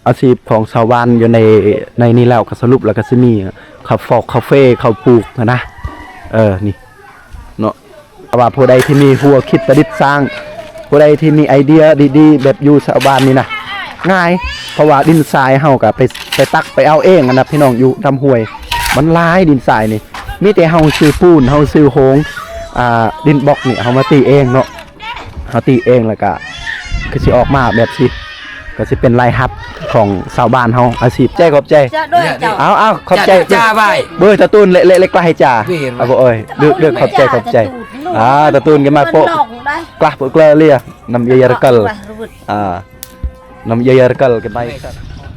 ອາຊີບຂອງຊາວບ້ານຢູ່ໃນ ໃນນີ້ແລ້ວ ກໍສະຫຼຸບແລ້ວກໍຊິມີເຂົ້າຟອກ ເຂົ້າເຟ ເຂົ້າປູກຫັ້ນນະ. ເອີ ນີ້ເນາະ ຖ້າວ່າຜູ້ໃດທີ່ມີຫົວຄິດປະດິດສ້າງ ຜູ້ໃດທີ່ມີໄອເດຍດີໆ ແບບຢູ່ຊາວບ້ານນີ້ນະ ງ່າຍ ເພາະວ່າດິນຊາຍເຮົາກໍໄປ ໄປຕັກໄປເອົາເອງຫັ້ນນະ ພີ່ນ້ອງ ຢູ່ນຳຫ້ວຍ ມັນຫຼາຍດິນຊາຍນີ້. ມີແຕ່ເຮົາຊື້ປູນ ເຮົາຊື້ໂຮງ ອ່າ ດິນບລັອກນີ້ ເຮົາມາຕີເອງເນາະ. ເຮົາຕີເອງ ແລ້ວກະຄືຊິອອກມາແບບຊີ້ ກໍຊິເປັນລາຍຮັບຂອງຊາວບ້ານເຮົາ ອາຊີບ. ຂອບໃຈ ຂອບໃຈ. ເຈົ້າ ໂດຍ ເຈົ້າ. ເອົາ ເອົາ ຂອບໃຈ. ເຈົ້າ ເຈົ້າ ເອົາ ເດີ ຕາຕູນ ເລກ ເລກ ເລກກວ່າໃຫ້ຈ້າ. ເອີ ເດີ ເດີ ຂອບໃຈ ຂອບໃຈ. ອ່າ ຕາຕູນກໍມາໂປະ ກະໂປະເກລືອ ນຳເຢຍເຢຍຣະເກີລ ອ່າ ນຳເຢຍເຢຍຣະເກີລກັນໄປ.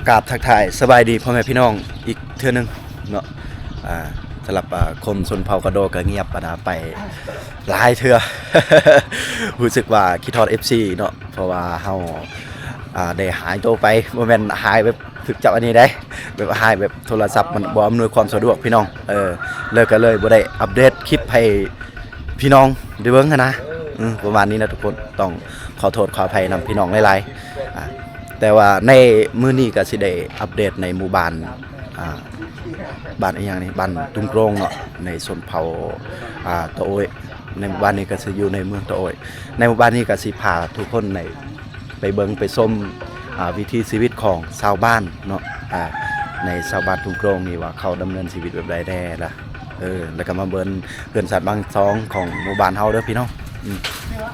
ກາບທັກທາຍສະບາຍດີພໍ່ແມ່ພີ່ນ້ອງອີກເທື່ອໜຶ່ງເນາະ. ອ່າ ສຳລັບ ອ່າ ຄົນຊົນເຜົ່າກະໂດກະງຽບປານາໄປຫຼາຍເທື່ອ ຮູ້ສຶກວ່າຄິດຮອດເອັຟຊີເນາະ ເພາະວ່າເຮົາ ອ່າ ໄດ້ຫາຍໂຕໄປ ບໍ່ແມ່ນຫາຍແບບຖືກຈັບອັນນີ້ເດ້ ແບບຫາຍແບບໂທລະສັບມັນບໍ່ອຳນວຍຄວາມສະດວກ ພີ່ນ້ອງ. ເອີ ແລ້ວກໍເລີຍບໍ່ໄດ້ອັບເດດຄລິບໃຫ້ ພີ່ນ້ອງໄດ້ເບິ່ງຫັ້ນນະ. ອືມ ປະມານນີ້ນະທຸກຄົນ ຕ້ອງຂໍໂທດຂໍອະໄພນຳພີ່ນ້ອງຫຼາຍໆ. ອ່າ ແຕ່ວ່າໃນມື້ນີ້ກໍຊິໄດ້ອັບເດດໃນໝູ່ບ້ານ ອ່າ ບ້ານອີ່ຫຍັງນີ້ ບ້ານຕຸງໂກງເນາະ ໃນຊົນເຜົ່າ ອ່າ ຕະໂອ້ຍ. ໃນໝູ່ບ້ານນີ້ກໍຊິຢູ່ໃນເມືອງຕະໂອ້ຍ. ໃນໝູ່ບ້ານນີ້ກໍຊິພາທຸກຄົນໃນ ໄປເບິ່ງໄປຊົມ ອ່າ ວິຖີຊີວິດຂອງຊາວບ້ານເນາະ ອ່າ ໃນຊາວບ້ານທຸ່ງໂກງນີ້ວ່າເຂົາດຳເນີນຊີວິດແບບໃດແດ່ລະ. ເອີ ແລ້ວກໍມາເບິ່ງເຮືອນຊານບ້ານຊ່ອງຂອງໝູ່ບ້ານເຮົາເດີພີ່ນ້ອງ. ອືມ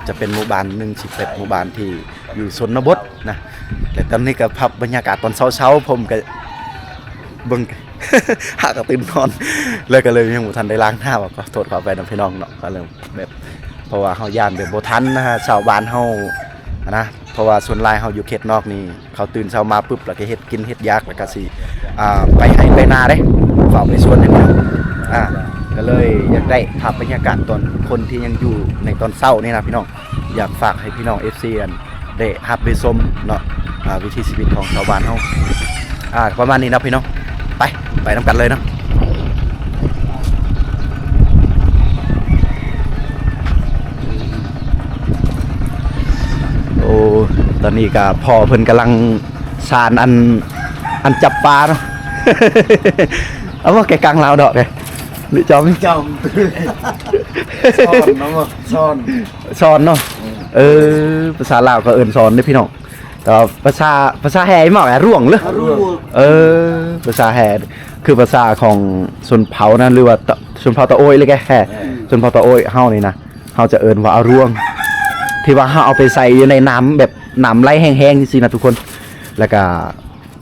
ຈະເປັນໝູ່ບ້ານໜຶ່ງສິບເອັດ ໝູ່ບ້ານທີ່ຢູ່ຊົນນະບົດນະ. ແລະຕອນນີ້ກໍພາບບັນຍາກາດຕອນເຊົ້າໆ ຜົມກໍເບິ່ງ ຫາກໍຕື່ນນອນ ແລ້ວກໍເລີຍຍັງບໍ່ທັນໄດ້ລ້າງໜ້າ ກໍຂໍໂທດຂໍອະໄພນຳພີ່ນ້ອງເນາະ. ກໍເລີ່ມແບບ ເພາະວ່າເຮົາຢ້ານແບບບໍ່ທັນນະ ຊາວບ້ານເຮົາຫັ້ນນະ ເພາະວ່າສ່ວນຫຼາຍເຮົາຢູ່ເຂດນອກນີ້ ເຂົາຕື່ນເຊົ້າມາປຶບ ແລ້ວກໍເຮັດກິນເຮັດຢາກ ແລ້ວກໍຊິ ອ່າ ໄປໄຮ່ໄປນາເດ້ ເຝົ້າໄປສວນນີ້ ອ່າ ກໍເລີຍຢາກໄດ້ພາບບັນຍາກາດຕອນຄົນທີ່ຍັງຢູ່ໃນຕອນເຊົ້ານີ້ນະພີ່ນ້ອງ. ຢາກຝາກໃຫ້ພີ່ນ້ອງເອັຟຊີ ອັນ ໄດ້ຮັບໄດ້ຊົມເນາະ ອ່າ ວິຖີຊີວິດຂອງຊາວບ້ານເຮົາ ອ່າ ປະມານນີ້ເນາະພີ່ນ້ອງ. ໄປ ໄປນຳກັນເລີຍເນາະ. ໂອ້ ຕອນນີ້ກະພໍ່ເພິ່ນກຳລັງສານອັນ ອັນຈັບປາເນາະ. ເອົາບໍ່ແກກາງລາວດອກເດ້ ຫຼືຈອມ ຈອມ ຊ້ອນເນາະ ຊ້ອນ ຊ້ອນເນາະ. ອືມ ເອີ ພາສາລາວກໍເອີ້ນຊ້ອນເດ້ພີ່ນ້ອງ ແຕ່ວ່າພາສາ ພາສາແຮ່ເວົ້າແຮ່ ອາຣວງເລີຍ ອາຣວງ. ເອີ ພາສາແຮ່ ຄືພາສາຂອງຊົນເຜົ່ານະ ຫຼືວ່າຕະ ຊົນເຜົ່າຕະໂອ້ຍເລີຍແກ ແຮ່ ແມ່ນ ຊົນເຜົ່າຕະໂອ້ຍເຮົານີ້ນະ ເຮົາຈະເອີ້ນວ່າອາຣວງ ທີ່ວ່າເຮົາເອົາໄປໃສ່ຢູ່ໃນນ້ຳແບບນ້ຳໄຫຼແຮງໆ ຈັ່ງຊີ້ນະທຸກຄົນ ແລ້ວກະ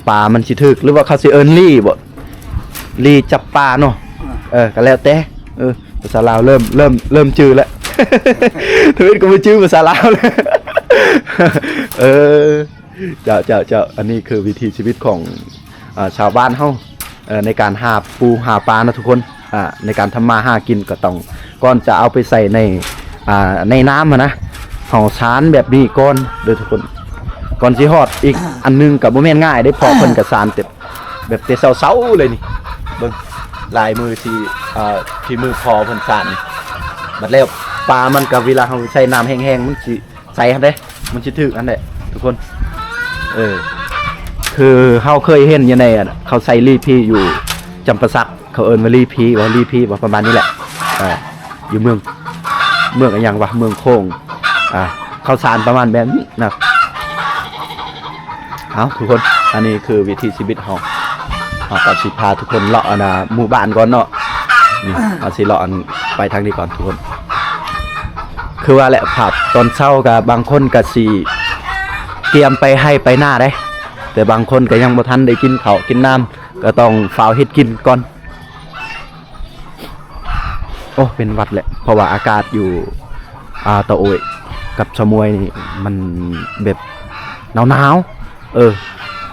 ປາມັນຊິຖືກ ຫຼືວ່າເຂົາຊິເອີ້ນລີ້ບໍ ລີ້ຈັບປາເນາະ. ເອີ ກໍແລ້ວແຕ່ ເອີ ພາສາລາວເລີ່ມ ເລີ່ມ ເລີ່ມຈື່ແລ້ວ ທຳອິດກໍບໍ່ຈື່ພາສາລາວແລ້ວ. ເອີ ເຈົ້າ ເຈົ້າ ເຈົ້າ ອັນນີ້ຄືວິຖີຊີວິດຂອງ ອ່າ ຊາວບ້ານເຮົາ ເອີ ໃນການຫາປູຫາປາເນາະທຸກຄົນ. ອ່າ ໃນການທຳມາຫາກິນກໍຕ້ອງ ກ່ອນຈະເອົາໄປໃສ່ໃນ ອ່າ ໃນນ້ຳຫັ້ນນະ ເຮົາສານແບບນີ້ກ່ອນເດີທຸກຄົນ. ກ່ອນຊິຮອດອີກອັນໜຶ່ງກໍບໍ່ແມ່ນງ່າຍເດ້ ພໍ່ເພິ່ນກໍສານແຕ່ ແບບແຕ່ເຊົ້າໆ ເລີຍນີ້ ເບິ່ງ ລາຍມືທີ່ ອ່າ ທີ່ມືພໍ່ເພິ່ນສານນີ້. ບັດແລ້ວປາມັນກໍ ເວລາເຮົາໃສ່ນ້ຳແຫ້ງໆ ມັນຊິ ໃສ່ຫັ້ນເດ້ ມັນຊິຖືກຫັ້ນແຫຼະທຸກຄົນ. ເອີ ຄືເຮົາເຄີຍເຫັນຢູ່ໃນ ເຂົາໃສ່ລີ້ພີຢູ່ຈຳປາສັກ ເຂົາເອີ້ນວ່າລີ້ພີ ວ່າລີ້ພີ ວ່າປະມານນີ້ແຫຼະ. ເອີ ຢູ່ເມືອງ ເມືອງອີ່ຫຍັງວະ ເມືອງໂຂງ ອ່າ ເຂົາສານປະມານແບບນີ້ນະ. ເອົາ ທຸກຄົນ ອັນນີ້ຄືວິຖີຊີວິດເຮົາ ເຮົາກໍຊິພາທຸກຄົນເລາະ ອັນນ່າ ໝູ່ບ້ານກ່ອນເນາະ. ນີ້ ເຮົາຊິເລາະ ອັນ ໄປທາງນີ້ກ່ອນທຸກຄົນ. ຄືວ່າແຫຼະ ພາບຕອນເຊົ້າກໍບາງຄົນກໍຊິກຽມໄປໄຮ່ໄປນາເດ້ ແຕ່ບາງຄົນກໍຍັງບໍ່ທັນໄດ້ກິນເຂົ້າກິນນ້ຳ ກໍຕ້ອງຟ້າວເຮັດກິນກ່ອນ. ໂອ້ ເປັນຫວັດແຫຼະ ເພາະວ່າອາກາດຢູ່ ອ່າ ຕະໂອ້ຍກັບຊະມວຍນີ້ມັນແບບໜາວໆ. ເອີ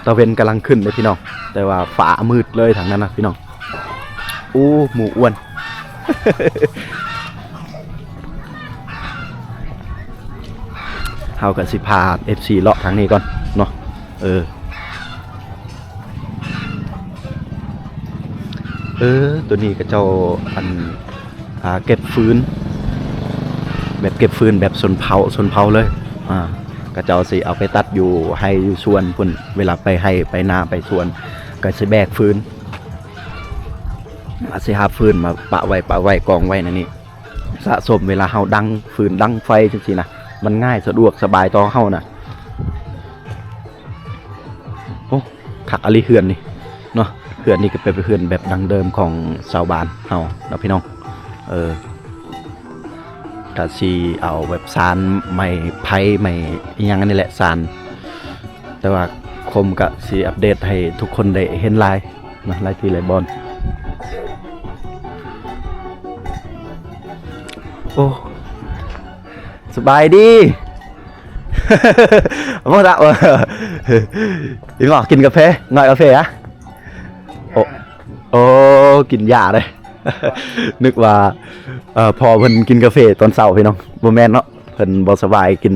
ຕາເວັນກຳລັງຂຶ້ນເດ້ພີ່ນ້ອງ ແຕ່ວ່າຟ້າມືດເລີຍທາງນັ້ນນະພີ່ນ້ອງ. ໂອ້ ໝູອ້ວນ ເຮົາກໍຊິພາເອັຟຊີເລາະທາງນີ້ກ່ອນເນາະ. ເອີ ເອີ ໂຕນີ້ເຂົາເຈົ້າ ອັນ ອ່າ ເກັບຟືນ ແບບເກັບຟືນແບບຊົນເຜົ່າ ຊົນເຜົ່າເລີຍ. ອ່າ ເຂົາເຈົ້າຊິເອົາໄປຕັດຢູ່ໄຮ່ຢູ່ສວນພຸ້ນ. ເວລາໄປໄຮ່ໄປນາໄປສວນ ກໍຊິແບກຟືນ ອາດຊິຫາຟືນມາປະໄວ້ ປະໄວ້ກອງໄວ້ໃນນີ້ ສະສົມ. ເວລາເຮົາດັງຟືນດັງໄຟຈັ່ງຊີ້ນະ ມັນງ່າຍສະດວກສະບາຍຕໍ່ເຮົານະ. ໂອ້ ຄັກອີ່ຫຼີເຮືອນນີ້ເນາະ. ເຮືອນນີ້ກໍເປັນເຮືອນແບບດັ້ງເດີມຂອງຊາວບ້ານເຮົາເນາະພີ່ນ້ອງ. ເອີ ກະຊິເອົາແບບຊານໄມ້ໄຜ່ ໄມ້ອີ່ຫຍັງອັນນີ້ແຫຼະ ຊານ. ແຕ່ວ່າຄົມກະຊິອັບເດດໃຫ້ທຸກຄົນໄດ້ເຫັນຫຼາຍເນາະ ຫຼາຍທີ່ຫຼາຍບ່ອນ. ໂອ້ ສະບາຍດີ. ບໍ່ລະ ອີງໍ ກິນກາເຟ ງອຍກາເຟອະ. ໂອ້ ໂອ້ ກິນຢາເດ້. ນຶກວ່າ ເອີ ພໍ່ເພິ່ນກິນກາເຟຕອນເຊົ້າພີ່ນ້ອງ. ບໍ່ແມ່ນເນາະ ເພິ່ນບໍ່ສະບາຍ ກິນ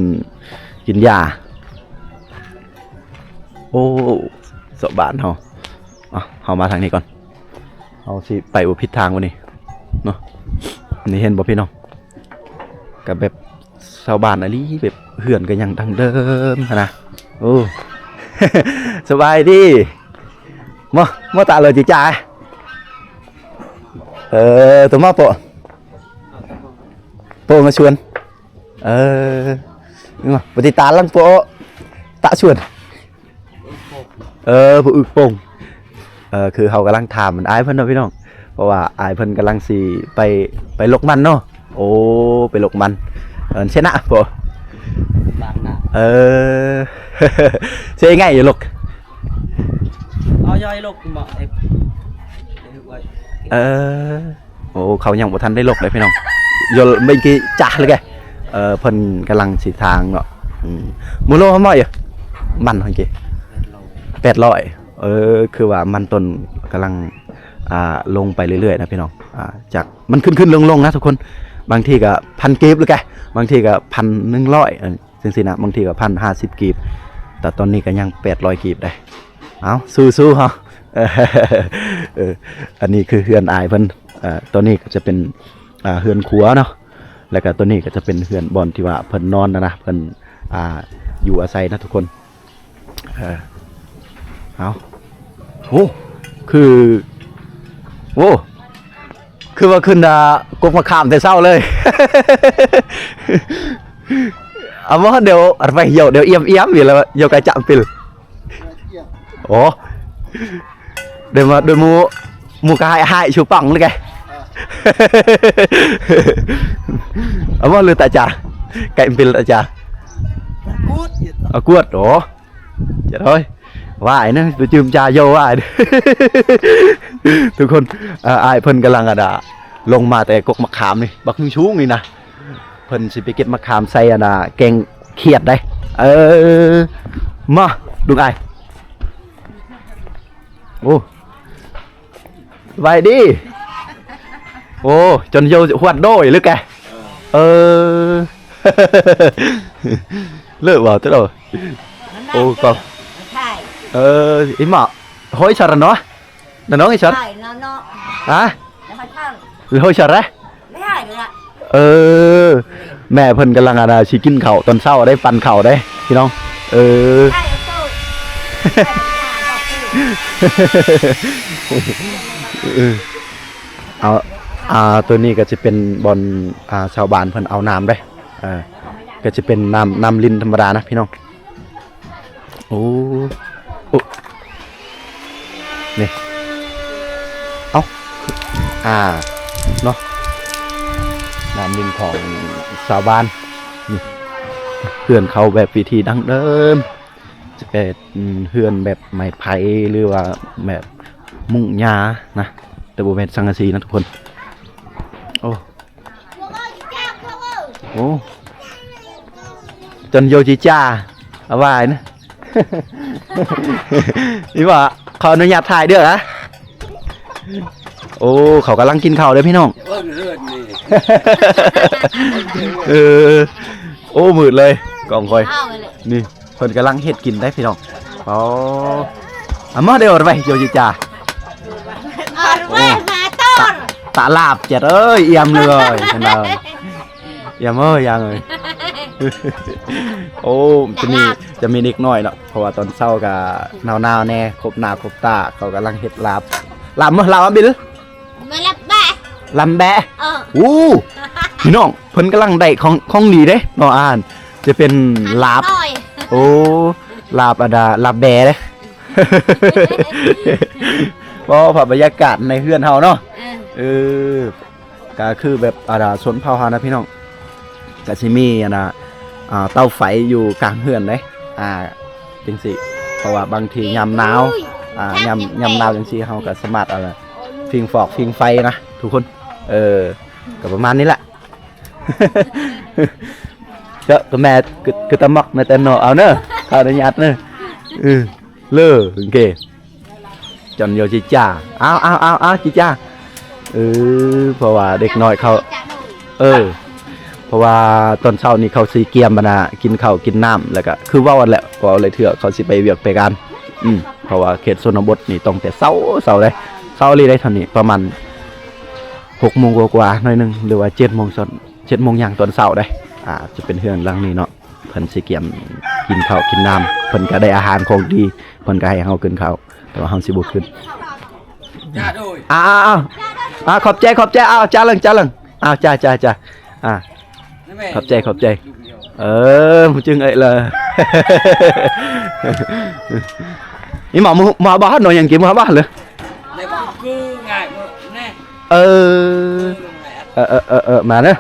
ກິນຢາ. ໂອ້ ຊາວບ້ານເຮົາ. ອ່ະ ເຮົາມາທາງນີ້ກ່ອນ ເຮົາຊິໄປບໍ່ຜິດທາງວະນີ້ເນາະ. ນີ້ເຫັນບໍ່ພີ່ນ້ອງ ກໍແບບຊາວບ້ານອີ່ຫຼີ ແບບເຮືອນກໍຍັງດັ້ງເດີມຫັ້ນນະ. ໂອ້ ສະບາຍດີ. ມາ ມາຕາເລີຍຈິຈ້າ. ເອີ ໂຕມາໂປ ໂປມາຊວນ. ເອີ ມາ ປະຕິຕາລັງໂປຕະຊວນ. ເອີ ຜູ້ອຶກໂປ່ງ. ເອີ ຄືເຮົາກຳລັງຖາມອ້າຍເພິ່ນເນາະພີ່ນ້ອງ ເພາະວ່າອ້າຍເພິ່ນກຳລັງຊິໄປ ໄປລົກມັນເນາະ. ໂອ້ ໄປລົກມັນ. ເອີ ເຊນະໂປ ບາງນະ. ເອີ ເຊໄງຢູ່ລົກ ເອົາຍ່ອຍລົກມາເອັກ ເອີ. ໂອ້ ເຂົາຍັງບໍ່ທັນໄດ້ລົກເດ້ພີ່ນ້ອງ. ໂຍເບັງກີຈາເລີຍແກ. ເອີ ເພິ່ນກຳລັງຊິທາງເນາະ. ອືມ ມື້ໂລເທົ່າໃດມັນຫັ້ນກີ ແປດຮ້ອຍ. ເອີ ຄືວ່າມັນຕົ້ນກຳລັງ ອ່າ ລົງໄປເລື້ອຍໆນະພີ່ນ້ອງ. ອ່າ ຈາກມັນຂຶ້ນໆລົງໆນະທຸກຄົນ. ບາງທີກໍພັນກີບເລີຍແກ ບາງທີກໍພັນໜຶ່ງຮ້ອຍ ຈັ່ງຊີ້ນະ ບາງທີກໍພັນຫ້າສິບກີບ. ແຕ່ຕອນນີ້ກໍຍັງແປດຮ້ອຍກີບໄດ໋. ເອົາ ສູ້ໆເຮົາ. ເອີ ອັນນີ້ຄືເຮືອນອ້າຍເພິ່ນ. ເອີ ຕົວນີ້ກໍຈະເປັນ ອ່າ ເຮືອນຄົວເນາະ ແລ້ວກໍຕົວນີ້ກໍຈະເປັນເຮືອນບ່ອນທີ່ວ່າເພິ່ນນອນນະນະ ເພິ່ນ ອ່າ ຢູ່ອາໄສນະທຸກຄົນ. ເອີ ເອົາ ໂອ້ ຄື ໂອ້ ຄືວ່າຂຶ້ນ ອ່າ ກົກມະຂາມແຕ່ເຊົ້າເລີຍ. ເອົາບໍ່ ດຽວ ໄປ ດຽວ ດຽວອຽມໆຢູ່ແລ້ວ ດຽວກະຈະປິລ. ໂອ້ ດຽວມາ ດຽວໝູ່ ໝູ່ກະຫາຍ ຫາຍຊູປັງເລີຍແກ. ເອົາບໍ່ ຫຼືຕາຈາ ໄກປິລຕາຈາ ເອົາກວດ ໂອ້ ເຈັດຮ້ອຍ ວ່າຍນະ ໄປຈື່ມຈາໂຍວ່າຍ. ທຸກຄົນ ເອີ ອ້າຍເພິ່ນກຳລັງ ອັນນ່າ ລົງມາແຕ່ກົກມະຂາມນີ້ ບັກສູງໆນີ້ນະ. ເພິ່ນຊິໄປເກັບມະຂາມໃສ່ ອັນນ່າ ແກງຂຽດໄດ໋. ເອີ ມາ ລຸງອ້າຍ. ໂອ້ ສະບາຍດີ. ໂອ້ ຈົນໂຍຫວດໂດຍ ຫຼືແກ. ເອີ ເລີກວ່າຕົວໂດ. ໂອ້ ກໍ ເອີ ອີໝໍ້ ໂຮຍຊາຣະເນາະ. ນະນ້ອງອີສານ ຮະ ໂຮຍຊາຣະ. ເອີ ແມ່ເພິ່ນກຳລັງ ອັນນ່າ ຊິກິນເຂົ້າຕອນເຊົ້າໄດ໋ ປັ້ນເຂົ້າໄດ໋ພີ່ນ້ອງ. ເອີ ເອົາ ອ່າ ຕົວນີ້ກໍຈະເປັນບ່ອນ ອ່າ ຊາວບ້ານເພິ່ນເອົານ້ຳເດ້. ເອີ ກໍຈະເປັນນ້ຳ ນ້ຳລິນທຳມະດານະພີ່ນ້ອງ. ໂອ້ ໂອ້ ນີ້ ເອົ້າ ອ່າ ເນາະ ນ້ຳລິນຂອງຊາວບ້ານ. ນີ້ ເຮືອນເຂົາແບບວິທີດັ້ງເດີມ ຈະເປັນເຮືອນແບບໄມ້ໄຜ່ ຫຼືວ່າແບບມຸງຫຍ້ານະ ແຕ່ບໍ່ແມ່ນສັງກະສີນະທຸກຄົນ. ໂອ້ ໂອ້ ຈົນໂຍຈິຈາ ອາວາຍນະ. ອີ່ຫວ່າ ຂໍອະນຸຍາດຖ່າຍເດີ້ນະ. ໂອ້ ເຂົາກຳລັງກິນເຂົ້າເດີ້ພີ່ນ້ອງ. ເອີ ເລື່ອນນີ້ ເອີ ໂອ້ ມືດເລີຍ ກ້ອງຂ້ອຍ ນີ້. ເພິ່ນກຳລັງເຮັດກິນໄດ໋ພີ່ນ້ອງ. ອໍ ອາມາເດີໄປໂຍຈິຈາ. ໂອ້ ຕາ ຕາລາບເຈັດເອີຍ ອຽມເລີຍ ເຫັນບໍ່ ອຽມເອີຍ ຢ່າງເອີຍ. ໂອ້ ຈະມີ ຈະມີເດັກນ້ອຍເນາະ ເພາະວ່າຕອນເຊົ້າກະໜາວໆແດ່ ຄົບໜ້າຄົບຕາ ເຂົາກຳລັງເຮັດລາບ ລາບ ລາບອາບິລ ມາລັບແບະ ລາບແບະ ເອີ ໂອ້ ພີ່ນ້ອງ ເພິ່ນກຳລັງໄດ້ຂອງ ຂອງດີເດ້ເນາະ ອາຫານ ຈະເປັນລາບ ໂອ້ ລາບອັນນ່າ ລາບແບເດ້ ເວົ້າພາບບັນຍາກາດໃນເຮືອນເຮົາເນາະ ເອີ ເອີ ກະຄືແບບ ອາ ຊົນເຜົ່າເຮົານະພີ່ນ້ອງ ກະຊິມີ ອັນນ່າ ອ່າ ເຕົາໄຟຢູ່ກາງເຮືອນເດ້ ອ່າ ຈັ່ງຊີ້ ເພາະວ່າບາງທີຍາມໜາວ ອ່າ ຍາມ ຍາມໜາວຈັ່ງຊີ້ ເຮົາກະສາມາດ ອ່າ ຜິງຟອກຜິງໄຟນະທຸກຄົນ ເອີ ກະປະມານນີ້ແຫຼະ ເຈົ້າ ກະແມ່ ກະ ກະຕະໝອກນະແຕ່ເນາະ ເອົາເນີ ຂໍອະນຸຍາດເນີ ເອີ ເລີ ໂອເຄ ຈອນໂຍຈິຈາ ອ້າວ ອ້າວ ອ້າວ ຈີຈາ ເອີ ເພາະວ່າເດັກນ້ອຍເຂົາ ເອີ ເພາະວ່າຕອນເຊົ້ານີ້ເຂົາຊິກຽມອັນນ່າ ກິນເຂົ້າກິນນ້ຳ ແລ້ວກະຄືເວົ້າຫັ້ນແຫຼະ ເວົ້າຫຼາຍເທື່ອເຂົາຊິໄປວຽກໄປການ ອືມ ເພາະວ່າເຂດຊົນນະບົດນີ້ຕ້ອງແຕ່ເຊົ້າ ເຊົ້າເດ້ ເຊົ້າອີ່ຫຼີເດ້ ເທົ່ານີ້ປະມານຫົກໂມງກວ່າໆໜ້ອຍໜຶ່ງ ຫຼືວ່າເຈັດໂມງ ເຈັດໂມງຢ່າງຕອນເຊົ້າເດ້ ອ່າ ຈະເປັນເຮືອນຫຼັງນີ້ເນາະ ເພິ່ນຊິກຽມກິນເຂົ້າກິນນ້ຳ ເພິ່ນກະໄດ້ອາຫານຂອງດີ ເພິ່ນກະໃຫ້ເຮົາກິນເຂົ້າ ແຕ່ວ່າເຮົາຊິບໍ່ຂຶ້ນ ອາ ອາ ອາ ຂອບໃຈ ຂອບໃຈ ອາ ຈາເລິງ ຈາເລິງ ອາ ຈາ ຈາ ຈາ ອາ ຂອບໃຈ ຂອບໃຈ ເອີ ຜູ້ຈຶ່ງເອີຍເລີ ນີ້ໝໍ ໝໍ ບໍ່ ໜໍ ຍັງກິນບໍ່ ບໍ່ເລີ ເອີ ເອີ ເອີ ເອີ ເອີ ມາເດີ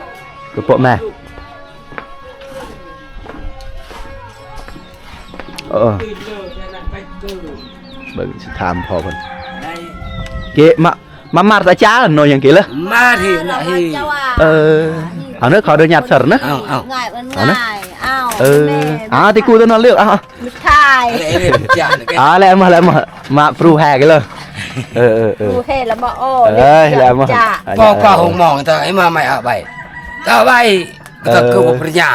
ກະໂປະແມ່ ເອີ ເບິ່ງຊິຖາມພໍ່ເພິ່ນ ເກ ມາ ມາ ມາຕາຈາໂນຍັງເກເລີ ມາທີນະຮີ ເອີ ເອົາເນີ ຂໍອະນຸຍາດເຊີນເນີ ເອົາ ເອົາ ງ່າຍມັນງ່າຍ ເອົາ ເອີ ອາ ຕິກູຕະນອນເລືອກ ເອົາ ມິດທ້າຍ ອາ ແລ້ວມາ ແລ້ວມາ ມາປຣູແຮເກເລີ ເອີ ເອີ ເອີ ປຣູແຮລະມາ ເອີ ແລ້ວມາ ກໍ ກໍຫົກໂມງຕະ ໃຫ້ມາໃໝ່ ເອົາໃບ ເອົາໃບ ເອີ ກໍຄືບໍ່ປະລິນຍາ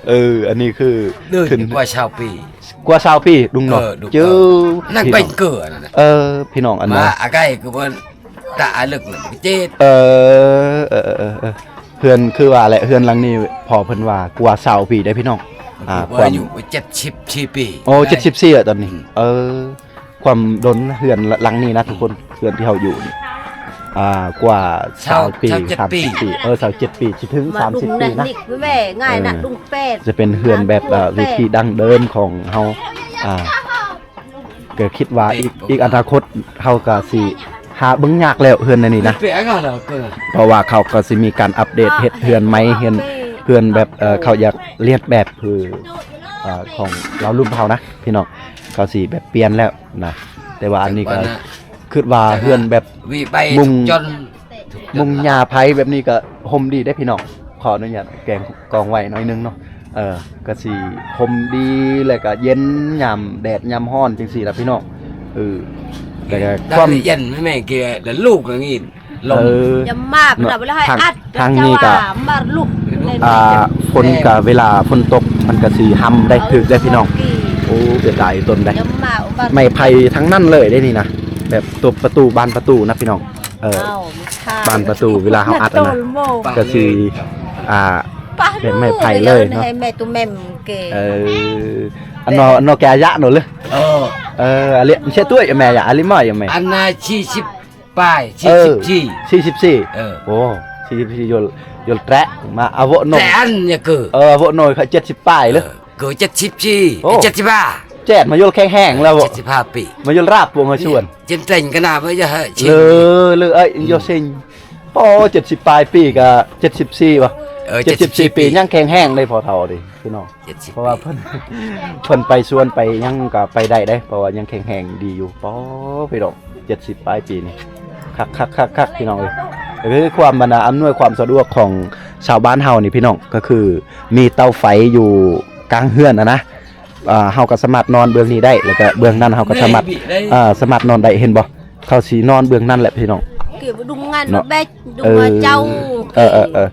ເອີ ອັນນີ້ຄືຂຶ້ນກວ່າຊາວປີ ກວ່າຊາວປີ ລຸງເນາະ ເອີ ເຈີ ນັ້ນເປັນເກີ ເອີ ພີ່ນ້ອງ ອັນນັ້ນ ອາໄກຄືເພິ່ນຕາອາລຶກນັ້ນເຈັດ ເອີ ເອີ ເອີ ເອີ ເຮືອນ ຄືວ່າແຫຼະ ເຮືອນຫຼັງນີ້ພໍ່ເພິ່ນວ່າກວ່າຊາວປີໄດ໋ພີ່ນ້ອງ ອາ ຄວາມ ອາຍຸເຈັດສິບສີ່ປີ ໂອ້ ເຈັດສິບສີ່ແລ້ວຕອນນີ້ ອືມ ເອີ ຄວາມດົນເຮືອນຫຼັງນີ້ນະທຸກຄົນ ເຮືອນທີ່ເຮົາຢູ່ນີ້ ອາ ກວ່າຊາວປີ ຊາວເຈັດປີ ສາມສິບປີ ເອີ ຊາວເຈັດປີ ຊິເຖິງສາມສິບປີນະ ແມ່ງ່າຍນະ ເອີ ລຸງແປດ ຈະເປັນເຮືອນແບບ ອາ ວິທີດັ້ງເດີມຂອງເຮົາ ອາ ກໍຄິດວ່າອີກ ອີກອະນາຄົດເຮົາກໍຊິຫາເບິ່ງຍາກແລ້ວເຮືອນໃນນີ້ນະ ເພາະວ່າເຂົາກໍຊິມີການອັບເດດເຮັດເຮືອນໃໝ່ ເຮືອນ ເຮືອນແບບ ເອີ ເຂົາຢາກລຽນແບບຄື ເອີ ຂອງລາວລຸ່ມເຮົານະ ພີ່ນ້ອງ ເຂົາຊິແບບປ່ຽນແລ້ວນະ ແຕ່ວ່າອັນນີ້ກໍຄິດວ່າເຮືອນແບບມຸງ ມຸງຫຍ້າໄຜ່ແບບນີ້ກໍຮົ່ມດີເດ້ພີ່ນ້ອງ ຂໍອະນຸຍາດແກງກອງໄວ້ໜ້ອຍໜຶ່ງເນາະ ເອີ ກໍຊິຮົ່ມດີ ແລ້ວກໍເຢັນຍາມແດດຍາມຮ້ອນຈັ່ງຊີ້ລະພີ່ນ້ອງ ເອີ ແລ້ວກໍຄວາມເຢັນແມ່ເກ ແລ້ວລູກກໍງີນ ລົມ ເອີ ຢາມມາກ ທາງນີ້ກໍ ອ່າ ຝົນກໍເວລາຝົນຕົກມັນກໍຊິຮ່ຳໄດ້ ຖືກໄດ້ພີ່ນ້ອງ ໂອ້ ເສຍດາຍຕົ້ນໄດ໋ ໄມ້ໄຜ່ທັງນັ້ນເລີຍເດ້ນີ້ນະ ແບບຕົບປະຕູ ບານປະຕູນະພີ່ນ້ອງ ເອີ ບານປະຕູເວລາເຮົາອັດນະ ກໍຊິ ອ່າ ເປັນໄມ້ໄຜ່ເລີຍເນາະ ເອີ ອັນນໍ ນໍແກອາຍະໂນເລີ ເອີ ເອີ ອາລິ ເຊຕຸຍແມ່ຍະ ອາລິມາຍະແມ່ ອັນນາສີ່ສິບ ປາຍ ເອີ ສີ່ສິບສີ່ ສີ່ສິບສີ່ ເອີ ໂອ້ ສີ່ສິບສີ່ ໂຍລ ໂຍລແຕະ ມາອາໂວະໂນ ແຕະອັນຍະເກີ ເອີ ອາໂວະໂນ ເຈັດສິບປາຍເລີຍ ເກີ ເຈັດສິບສີ່ ໂອ້ ເຈັດສິບຫ້າ ແຈດ ມາໂຍລແຂງແຮງແລ້ວ ເຈັດສິບຫ້າປີ ມາໂຍລລາບພວງໃຫ້ຊວນ ເຈັນເຕັງກະນາໄປຈະເຮີຊິ ເລີ ເລີ ເອີຍ ໂຍຊິງ ໂອ້ ເຈັດສິບປາຍປີກະ ເຈັດສິບສີ່ ບໍ່ ເອີ ເຈັດສິບສີ່ ເຈັດສິບສີ່ປີ ຍັງແຂງແຮງເດ້ພໍ່ເຖົ້າເດ້ ພີ່ນ້ອງ ເຈັດສິບ ເພາະວ່າເພິ່ນ ເພິ່ນໄປສວນໄປຫຍັງກໍໄປໄດ້ເດ້ ເພາະວ່າຍັງແຂງແຮງດີຢູ່ ປອ ພີ່ນ້ອງ ເຈັດສິບປາຍປີນີ້ ຄັກໆໆໆ ພີ່ນ້ອງເອີຍ ກໍຄືຄວາມ ອັນນາ ອຳນວຍຄວາມສະດວກຂອງຊາວບ້ານເຮົານີ້ ພີ່ນ້ອງ ກໍຄືມີເຕົາໄຟຢູ່ກາງເຮືອນຫັ້ນນະ ອ່າ ເຮົາກໍສາມາດນອນເບື້ອງນີ້ໄດ້ ແລ້ວກໍເບື້ອງນັ້ນເຮົາກໍສາມາດ ອ່າ ສາມາດນອນໄດ້ ເຫັນບໍ່ ເຂົາຊິນອນເບື້ອງນັ້ນແຫຼະພີ່ນ້ອງ ເອີ ເອີ ເອີ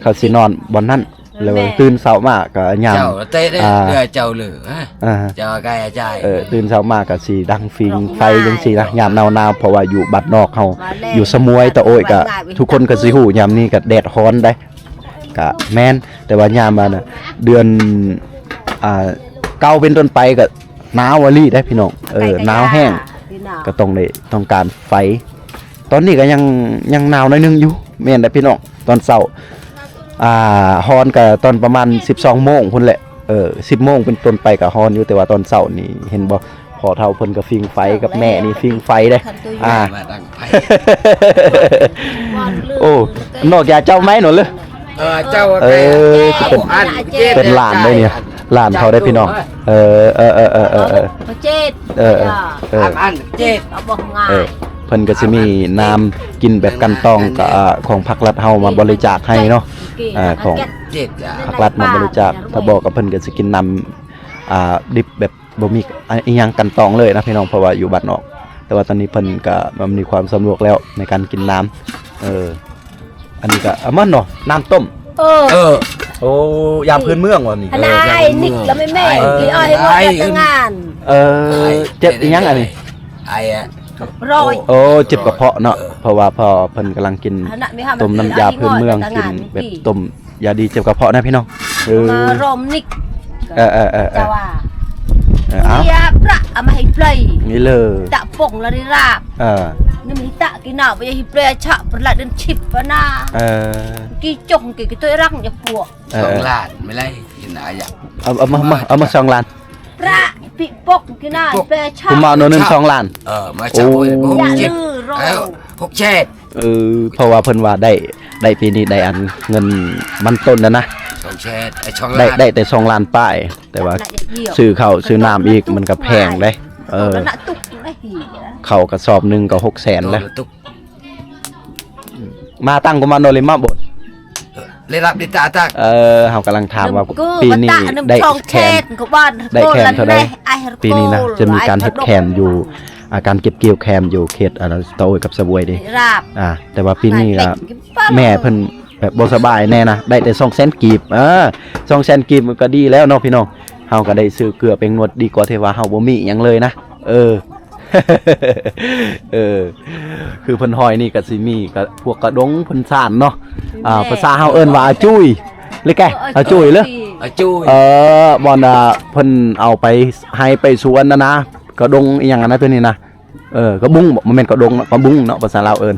ເຂົາຊິນອນບ່ອນນັ້ນ ແລ້ວຕື່ນເຊົ້າມາກໍຍາມ ອ່າ ເຈົ້າເລີ ເຈົ້າກາຍອາຈາຍ ເອີ ຕື່ນເຊົ້າມາກໍຊິດັງຟິງໄຟຈັ່ງຊີ້ນະ ຍາມໜາວໆ ເພາະວ່າຢູ່ບ້ານນອກເຮົາ ຢູ່ສະໝວຍຕະໂອ້ຍ ກໍທຸກຄົນກໍຊິຮູ້ ຍາມນີ້ກໍແດດຮ້ອນໄດ໋ ກະແມ່ນ ແຕ່ວ່າຍາມອັນນະ ເດືອນ ອ່າ ເກົ້າເປັນຕົ້ນໄປກະໜາວອີ່ຫຼີເດ້ພີ່ນ້ອງ. ເອີ ໜາວແຮງ ກະຕ້ອງໄດ້ ຕ້ອງການໄຟ. ຕອນນີ້ກະຍັງ ຍັງໜາວໜ້ອຍໜຶ່ງຢູ່ ແມ່ນແຫຼະພີ່ນ້ອງ. ຕອນເຊົ້າ ອ່າ ຮ້ອນກະຕອນປະມານສິບສອງໂມງພຸ້ນແຫຼະ. ເອີ ສິບໂມງເປັນຕົ້ນໄປກະຮ້ອນຢູ່ ແຕ່ວ່າຕອນເຊົ້ານີ້ເຫັນບໍ່ ພໍ່ເຖົ້າເພິ່ນກະຟິງໄຟກັບແມ່ນີ້ຟິງໄຟເດ້. ອ່າ ໂອ້ ນອກຈາກເຈົ້າໄມ້ໂນນເລີ ເອີ ເຈົ້າ ເອີ ຊິເປັນ ເປັນຫຼານເດ້ນີ້ ຫຼານເຂົາເດ້ພີ່ນ້ອງ. ເອີ ເອີ ເອີ ເອີ ເອີ ເອີ ເອີ ເອີ ເອີ ເອີ ເອີ ເອີ ເພິ່ນກະຊິມີນ້ຳກິນແບບກັ່ນຕອງ ກະ ອ່າ ຂອງພັກລັດເຮົາມາບໍລິຈາກໃຫ້ເນາະ. ອ່າ ຂອງພັກລັດມາບໍລິຈາກ ຖ້າບໍ່ກະເພິ່ນກະຊິກິນນ້ຳ ອ່າ ດິບແບບບໍ່ມີ ອາ ອີ່ຫຍັງກັ່ນຕອງເລີຍນະພີ່ນ້ອງ ເພາະວ່າຢູ່ບ້ານນອກ. ແຕ່ວ່າຕອນນີ້ເພິ່ນກະ ມັນມີຄວາມສະດວກແລ້ວໃນການກິນນ້ຳ. ເອີ ອັນນີ້ກະ ອາ ມັນເນາະ ນ້ຳຕົ້ມ. ເອີ ເອີ ໂອ້ ຢາພື້ນເມືອງວ່ານີ້. ອັນນັ້ນ ເອີ ຢາພື້ນເມືອງ ນິກລະແມ່ ເອີ ທີ່ອ້າຍເຮັດງານ. ເອີ ເຈັບອີ່ຫຍັງອັນນີ້? ໄອ ໂອ້ ເຈັບກະເພາະເນາະ. ເອີ ເພາະວ່າພໍ່ເພິ່ນກຳລັງກິນຕົ້ມນ້ຳຢາພື້ນເມືອງ ກິນແບບຕົ້ມ ຢາດີເຈັບກະເພາະນະພີ່ນ້ອງ. ເອີ ເອີ ເອີ ເອີ ເຈົ້າວ່າ ເອີ ເອົາ ເອົາມາໃຫ້ເພິ່ນນີ້ເລີຍ ຕະປົງລະໄດ້ລາບ. ເອີ ນ້ຳຊິຕະກິນເອົາ ບໍ່ຢາກໃຫ້ເພິ່ນຊະ ປະລະເດີນຊິບປະນາ. ເອີ ກີຈົງກີກະຕົວລັງຢ່າປວກ. ເອີ ສອງລ້ານ ແມ່ນໄລກິນອາຍະ ເອົາ ເອົາມາ ເອົາມາ ເອົາມາສອງລ້ານ. ປະປິປົກກິນນະ ເພິ່ນຊະ ກຸມາໂນໜຶ່ງສອງລ້ານ. ເອີ ມາຊະ ໂອ້ຍ ຫົກເຈັດ ຫົກເຈັດ. ເອີ ເພາະວ່າເພິ່ນວ່າໄດ້ ໄດ້ປີນີ້ໄດ້ອັນເງິນມັນຕົ້ນນັ້ນນະ ສອງແສນ ໄດ້ສອງລ້ານ ໄດ້ແຕ່ສອງລ້ານປາຍ ແຕ່ວ່າຊື້ເຂົ້າຊື້ນ້ຳອີກມັນກະແພງເດ້. ເອີ ເຂົ້າກະສອບໜຶ່ງກະຫົກແສນແລ້ວ. ມາຕັ້ງກະມາໂນລິມາບົດ ເອີ ເຮົາກຳລັງຖາມວ່າປີນີ້ໄດ້ແຄມ ໄດ້ແຄມເທົ່າໃດ? ປີນີ້ນະ ຈະມີການເຮັດແຄມຢູ່ ອາ ການເກັບກ່ຽວແຄມຢູ່ເຂດ ອາ ຕະໂອຍກັບສະບວຍເດ້. ອາ ແຕ່ວ່າປີນີ້ກະແມ່ເພິ່ນແບບບໍ່ສະບາຍແນ່ນະ ໄດ້ແຕ່ສອງແສນກີບ. ເອີ ສອງແສນກີບມັນກະດີແລ້ວເນາະພີ່ນ້ອງ. ເຮົາກະໄດ້ຊື້ເກືອແປ້ງນົວດ ດີກວ່າທີ່ວ່າເຮົາບໍ່ມີອີ່ຫຍັງເລີຍນະ. ເອີ ເອີ ຄືເພິ່ນຫ້ອຍນີ້ກະຊິມີກະພວກກະດົງເພິ່ນສານເນາະ. ອາ ພາສາເຮົາເອີ້ນວ່າອາຈຸຍ ຫຼືແກ ອາຈຸຍເລີ ອາຈຸຍ. ເອີ ບ່ອນ ອາ ເພິ່ນເອົາໄປໄຮ່ໄປສວນນະນະ ກະດົງອີ່ຫຍັງຫັ້ນນະ ໂຕນີ້ນະ. ເອີ ກະບຸ້ງ ບໍ່ແມ່ນກະດົງເນາະ ກະບຸ້ງເນາະ ພາສາລາວເອີ້ນ.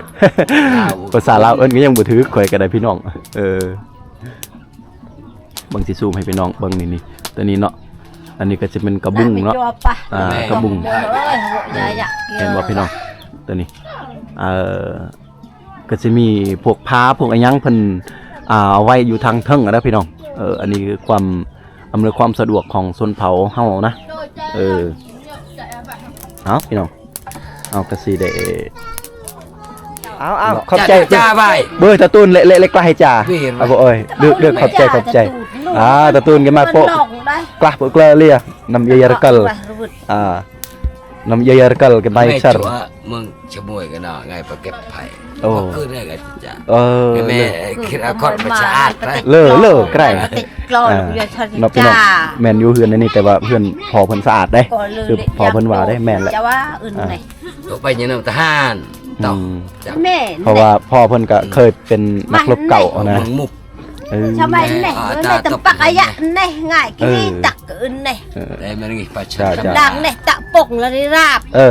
ພາສາລາວເອີ້ນກະຍັງບໍ່ຖືກ ຂ້ອຍກະໄດ້ພີ່ນ້ອງ. ເອີ ເບິ່ງຊິຊູມໃຫ້ພີ່ນ້ອງເບິ່ງນີ້ ນີ້ ໂຕນີ້ເນາະ. ອັນນີ້ກະຊິເປັນກະບຸ້ງເນາະ. ອາ ກະບຸ້ງ ເຫັນບໍ່ພີ່ນ້ອງ? ໂຕນີ້ ເອີ ກະຊິມີພວກຜ້າພວກອີ່ຫຍັງເພິ່ນ ອາ ເອົາໄວ້ຢູ່ທາງເທິງຫັ້ນນະພີ່ນ້ອງ. ເອີ ອັນນີ້ຄືຄວາມ ອຳນວຍຄວາມສະດວກຂອງຊົນເຜົ່າເຮົານະ. ເອີ ເອົາພີ່ນ້ອງ ເຮົາກະຊິໄດ້ ເອົາ ເອົາ ຂອບໃຈ ເບິ່ງຕາຕູນເລະໆ ກະໃຫ້ຈາ. ເອົາ ໂອ້ຍ ເດີ ເດີ ຂອບໃຈ ຂອບໃຈ. ອາ ຕາຕູນກະມາໂປະ ກະໂປະເກລືອ ນຳເຢຍກະເກີລ. ອາ ນຳເຢຍກະເກີລກະໄປເຊີ ເມືອງ ຊະມວຍກະເນາະ ໄງໄປເກັບໄຜ່. ໂອ້ ຄືໄດ້ກະຈະ ເອີ ແມ່ຄິດເອົາຄອນໄປສະອາດໄປ ເລີ ເລີ ກະໄດ້ ເນາະພີ່ນ້ອງ. ແມ່ນຢູ່ເຮືອນອັນນີ້ ແຕ່ວ່າເຮືອນພໍ່ເພິ່ນສະອາດເດ້ ຄືພໍ່ເພິ່ນວ່າເດ້. ແມ່ນແຫຼະ ເຈົ້າວ່າອື່ນແຫຼະ ໄປຍາມນຳທະຫານເນາະ. ແມ່ນ ເພາະວ່າພໍ່ເພິ່ນກະເຄີຍເປັນນັກລົບເກົ່າຫັ້ນນະ. ເອີ ຊະໄໝແນ່ ແມ່ຕຳປັກອາຍະແນ່ ງ່າຍກິນຕັກອື່ນແນ່ ແຕ່ແມ່ນໄປຊະ ດັງແນ່ ຕະປົງລະໄດ້ລາບ. ເອີ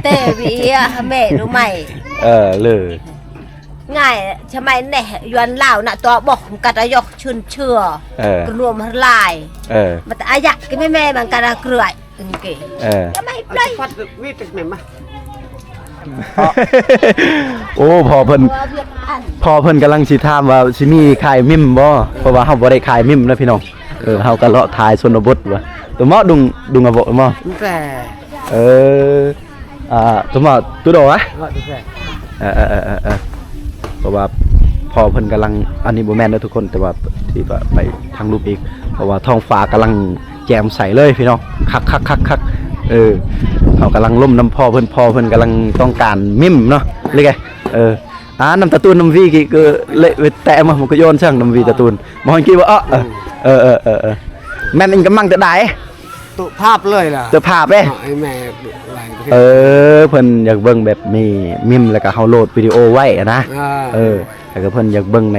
ແຕ່ວິເອຍແມ່ຮູ້ໄໝ ເອີ ເລີ ງ່າຍ ຊະໄໝແນ່ ຍວນລາວນະ ຕົວບໍ ກັດອາຍົກຊືນເຊື່ອ ເອີ ກະນວມລາຍ ເອີ ມັນອາຍະກິນແມ່ ມັນກະລະເກືອຍ. ເອີ ເອີ ໂອ້ ພໍ່ເພິ່ນ ພໍ່ເພິ່ນກຳລັງຊິຖາມວ່າຊິມີຂາຍມິມບໍ່ ເພາະວ່າເຮົາບໍ່ໄດ້ຂາຍມິມນະພີ່ນ້ອງ. ເອີ ເຮົາກະເລາະຖ່າຍຊົນນະບົດວ່າ ໂຕເມາະ ດຸງ ດຸງອະໂວະເມາະ. ເອີ ອາ ໂຕເມາະ ຕຸດອອກອະ. ເອີ ເອີ ເອີ ເອີ ເອີ ເພາະວ່າພໍ່ເພິ່ນກຳລັງ ອັນນີ້ບໍ່ແມ່ນເດີທຸກຄົນ ແຕ່ວ່າທີ່ວ່າໄປທາງລຸ່ມອີກ ເພາະວ່າທ້ອງຟ້າກຳລັງ ແຈ່ມໃສເລີຍພີ່ນ້ອງ ຄັກໆໆໆ. ເອີ ເຮົາກຳລັງລົມນຳພໍ່ເພິ່ນ ພໍ່ເພິ່ນກຳລັງຕ້ອງການມິມເນາະ ເລີຍ. ເອີ ອາ ນຳຕາຕູນນຳວີກີ້ກະເລະແຕະມາ ມັນກະໂຍນຊ່າງນຳວີຕາຕູນ ມາຮອນກີ້ບໍ່. ເອີ ເອີ ເອີ ເອີ ເອີ ແມ່ນອີກກະມັງແຕ່ໃດ ໂຕພາບເລີຍລະ ໂຕພາບເດ້. ເອີ ເພິ່ນຢາກເບິ່ງແບບມີມິມ ແລ້ວກະເຮົາໂຫຼດວິດີໂອໄວ້ຫັ້ນນະ. ເອີ ແລ້ວກະເພິ່ນຢາກເບິ່ງໃນ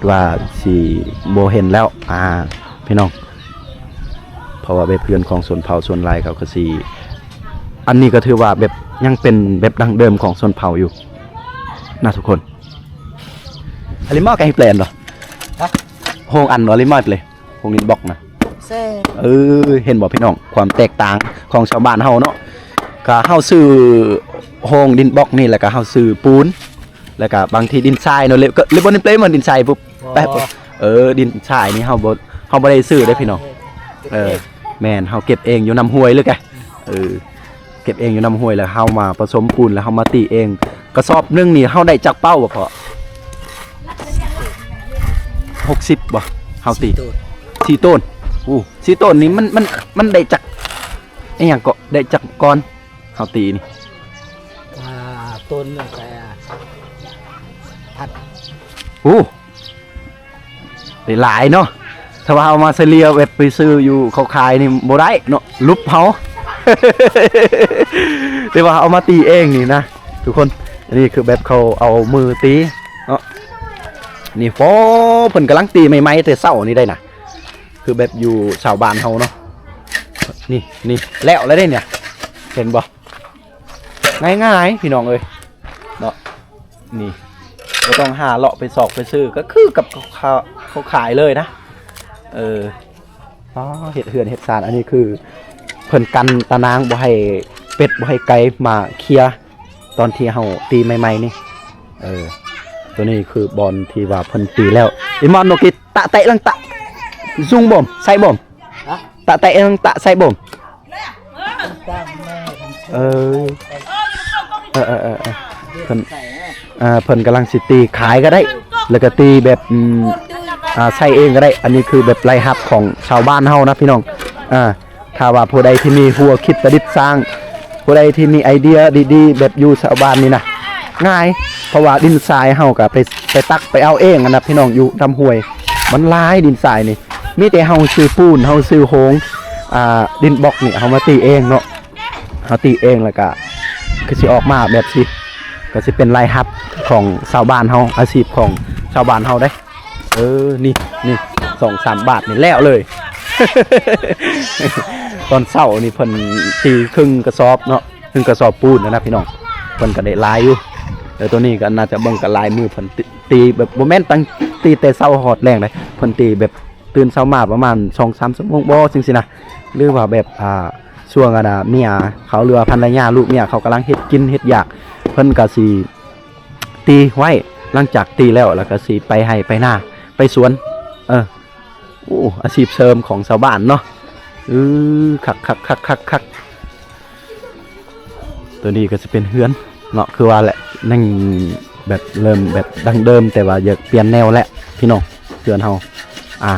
ດວ່າຊິບໍ່ເຫັນແລ້ວ ອ່າ ພີ່ນ້ອງ ເພາະວ່າແບບເຮືອນຂອງຊົນເຜົ່າສ່ວນຫຼາຍເຂົາກໍຊິ ອັນນີ້ກໍຖືວ່າແບບຍັງເປັນແບບດັ້ງເດີມຂອງຊົນເຜົ່າຢູ່ນະທຸກຄົນ. ອາລິມອກໃຫ້ແປນບໍ່? ຮະ? ໂຮງອັນບໍ່? ອາລິມອກເລີຍ ໂຮງດິນບລັອກນະ. ແຊບ. ເອີ ເຫັນບໍ່ພີ່ນ້ອງ ຄວາມແຕກຕ່າງຂອງຊາວບ້ານເຮົາເນາະ. ກະເຮົາຊື້ໂຮງດິນບລັອກນີ້ ແລ້ວກະເຮົາຊື້ປູນ ແລ້ວກະບາງທີດິນຊາຍເນາະ ເລີຍ ເລີຍບໍ່ໄດ້ເປັນດິນຊາຍປຸບ ບໍ່ ແປະ ເອີ ດິນຊາຍນີ້ເຮົາບໍ່ ເຮົາບໍ່ໄດ້ຊື້ເດ້ພີ່ນ້ອງ. ເອີ ແມ່ນ ເຮົາເກັບເອງຢູ່ນ້ຳຫ້ວຍເລີຍກະ ເອີ ເກັບເອງຢູ່ນ້ຳຫ້ວຍ ແລ້ວເຮົາມາປະສົມປູນ ແລ້ວເຮົາມາຕີເອງ. ກະສອບໜຶ່ງນີ້ເຮົາໄດ້ຈັກເປົ້າບໍ່ພໍ່? ຫົກສິບບໍ່? ເຮົາຕີ ສີ່ໂຕນ ສີ່ໂຕນ. ໂອ້ ສີ່ໂຕນນີ້ມັນ ມັນ ມັນໄດ້ຈັກ ອີຫຍັງເກາະ ໄດ້ຈັກກ້ອນ ເຮົາຕີນີ້? ອ່າ ໂຕນໜຶ່ງກະພັນ. ໂອ້ ໄດ້ຫຼາຍເນາະ. ຖ້າວ່າເຮົາມາສະເລ່ຍແບບໄປຊື້ຢູ່ເຂົາຂາຍນີ້ບໍ່ໄດ້ເນາະ ຫຼຸບເຮົາ. ແຕ່ວ່າເຮົາເອົາມາຕີເອງນີ້ນະທຸກຄົນ. ອັນນີ້ຄືແບບເຂົາເອົາມືຕີເນາະ. ນີ້ ໂອ້ ເພິ່ນກຳລັງຕີໃໝ່ໆແຕ່ເຊົ້ານີ້ໄດ໋ນະ. ຄືແບບຢູ່ຊາວບ້ານເຮົາເນາະ. ນີ້ ນີ້ ແລ້ວແລ້ວເດ້ນີ້ ເຫັນບໍ່? ງ່າຍໆ ພີ່ນ້ອງເອີຍເນາະ. ນີ້ ບໍ່ຕ້ອງຫາເລາະໄປຊອກໄປຊື້ ກໍຄືກັບເຂົາ ເຂົາຂາຍເລີຍນະ. ເອີ ອໍ ເຮັດເຮືອນເຮັດຊານ. ອັນນີ້ຄືເພິ່ນກັນຕານາງບໍ່ໃຫ້ເປັດ ບໍ່ໃຫ້ໄກ່ມາເຄຍຕອນທີ່ເຮົາຕີໃໝ່ໆນີ້. ເອີ ໂຕນີ້ຄືບ່ອນທີ່ວ່າເພິ່ນຕີແລ້ວ. ອີມອນໂນກິດ ຕະແຕະລັງຕະ ຊຸງບົມ ໃສ່ບົມ ຮະ? ຕະແຕະລັງຕະໃສ່ບົມ. ເອີ ເອີ ເອີ ເອີ ເອີ ເພິ່ນ ເອີ ເພິ່ນກຳລັງຊິຕີຂາຍກໍໄດ້ ແລ້ວກໍຕີແບບ ອືມ ອ່າ ໃສ່ເອງກໍໄດ້. ອັນນີ້ຄືແບບລາຍຮັບຂອງຊາວບ້ານເຮົານະພີ່ນ້ອງ. ອ່າ ຖ້າວ່າຜູ້ໃດທີ່ມີຫົວຄິດປະດິດສ້າງ ຜູ້ໃດທີ່ມີໄອເດຍດີໆ ແບບຢູ່ຊາວບ້ານນີ້ນະ ງ່າຍ ເພາະວ່າດິນຊາຍເຮົາກໍໄປ ໄປຕັກໄປເອົາເອງຫັ້ນນະພີ່ນ້ອງ. ຢູ່ນຳຫ້ວຍມັນຫຼາຍດິນຊາຍນີ້ ມີແຕ່ເຮົາຊື້ປູນ ເຮົາຊື້ໂຮງ ອ່າ ດິນບລັອກນີ້ ເຮົາມາຕີເອງເນາະ. ເຮົາຕີເອງແລ້ວກະຄືຊິອອກມາແບບຊີ້ ກໍຊິເປັນລາຍຮັບຂອງຊາວບ້ານເຮົາ ອາຊີບຂອງຊາວບ້ານເຮົາເດ້. ເອີ ນີ້ ນີ້ ສອງສາມບາດນີ້ແລ້ວເລີຍ. ຕອນເຊົ້ານີ້ເພິ່ນຕີເຄິ່ງກະສອບເນາະ ເຄິ່ງກະສອບປູນນະພີ່ນ້ອງ. ເພິ່ນກໍໄດ້ຫຼາຍຢູ່ ແຕ່ໂຕນີ້ກໍໜ້າຈະເບິ່ງກໍຫຼາຍມື້ ເພິ່ນຕີ ຕີແບບບໍ່ແມ່ນຕັ້ງ ຕີແຕ່ເຊົ້າຮອດແລງເດ້. ເພິ່ນຕີແບບຕື່ນເຊົ້າມາປະມານສອງສາມຊົ່ວໂມງບໍ່ ຈັ່ງຊີ້ນະ ຫຼືວ່າແບບ ອ່າ ຊ່ວງອັນນ່າ ເມຍເຂົາ ຫຼືວ່າພັນລະຍາ ລູກເມຍເຂົາກຳລັງເຮັດກິນເຮັດຢາກ ເພິ່ນກໍຊິຕີໄວ້. ຫຼັງຈາກຕີແລ້ວ ແລ້ວກໍຊິໄປໄຮ່ໄປນາ ໄປສວນ. ເອີ ໂອ້ ອາຊີບເສີມຂອງຊາວບ້ານເນາະ. ເອີ ຄັກໆໆໆໆ. ໂຕນີ້ກໍຊິເປັນເຮືອນເນາະ ຄືວ່າແຫຼະ ຍັງແບບເລີ່ມແບບດັ້ງເດີມ ແຕ່ວ່າຢາກປ່ຽນແນວແຫຼະພີ່ນ້ອງ. ເຮືອນເຮົາ ອ່າ